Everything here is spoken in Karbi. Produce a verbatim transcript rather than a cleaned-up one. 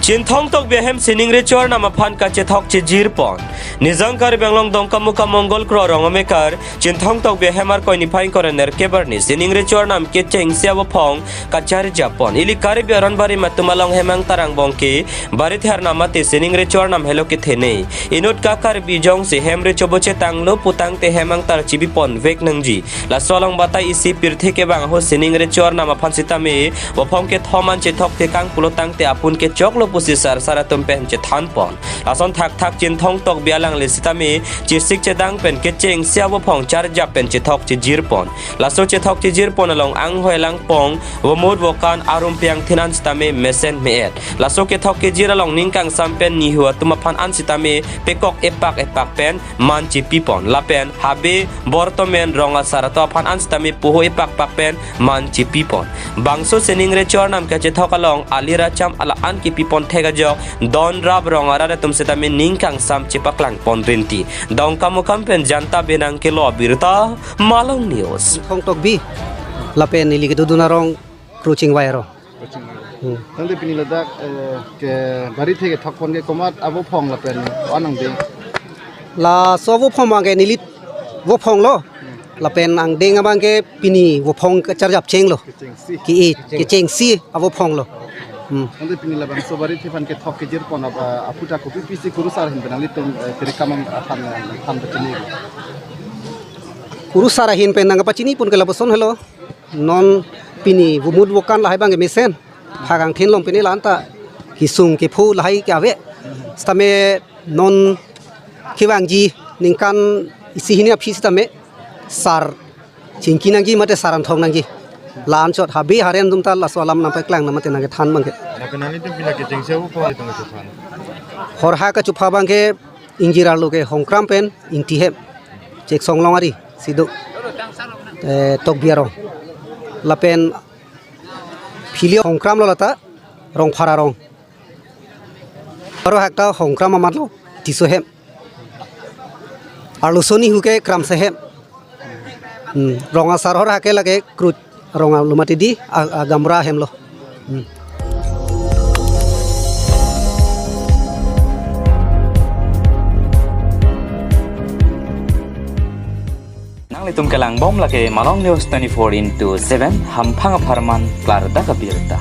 Chinthong Tokbi ahem sining recho arnam aphan kachethok chejir pon. Nijang Karbi Anglong Dongkamukam Mongol Kro rong amekar, Chinthong Tokbi ahem Arkoi niphai ingkoi ra nerkep arni sining recho arnam kechengsi avophong kacharjap pon. Ili Karbi aron barim atum along hemang tarang bongke, barit her namate sining recho arnam helo kethenei. Inut ka Karbi jongsi hem recho bo chetanglo putangte hemang tar chibi ponvek nangji. Laso along batai isi pirthe kevang ahut sining recho arnam aphan sitame, vophong kethom an chethok tekang pulo tangte apun kechoklo pusi sar sar atum pen chethan pon. Lason thakthak Chinthong Tokbi alangli sitame, chesik chedang pen kechengsi avophong charjap pen chethok chejir pon. Laso chethok chejir pon along anghoi langpong, vomut vokan arum piang thin an sitame mesen me-et. Laso kethok kejir along ning kangsam pen nihu atum aphan an sitame pekok epak epak pen man chipi pon. Lapen habe bortomen rong asar atum aphan an sitame poho epak pak pen man chipi pon. Bangso sining recho arnam kachethok along ali racham ala an kipi pon thek ajok don rap rong arat atum sitame ning kangsam chepaklang pon rinti. Dongkamukam pen Janta Benang kelo abirta, Malong News. Chinthong Tokbi lapen ili kedodun arong Kro Chingvai arong. Hmm. Tangte pini ladak, eh, ke barit he kethok pon ke komat avophong lapen anang ding. Laso avophong abang ke neli vophong lo. Lapen angdeng abang ke pini vophong kacharjap chenglo. Kechengsi. Ke-e, kechengsi avophong lo. Hmm. Tangte pini labangso barit he aphan kethok kejir pon ap-, ah, aphuthak kopi pisi kurusar ahin pen nanglitum, eh, tirikam aphan, aphan pachini. Kurusar ahin pen nangpachini pon ke lapuson helo. Non pini vomut vokan lahai abang ke mesen. Phakangthin along pini la-an ta kesung kepho lahai ke ave. Sitame non kevangji ningkan isi hini aphi sitame sar chingki nangji mate sar anthong nangji. La-an chot habe haren atum ta laso alam nangpaklang namate nangkethan abang ke. Lapen nanglitum pini kechengsi avophong itum kechethan. Horha kachupha abang ke ingjir arlo ke Hongkram pen Ingti hem. Cheksong Longari si do. Eh, Tokbi arong. Lapen phili Hongkram lo lata Rongphar arong. Aro hak ta Hongkram amat lo Tisso hem. Arloso nihu ke Kramsa hem. Hmm. Rong asar horha ke lake Kro Rong along mati di a, a Gamra hem lo. Hmm. Nanglitum kelang bom lake Malong News twenty-four into seven, hamphang apharman klardak abirta.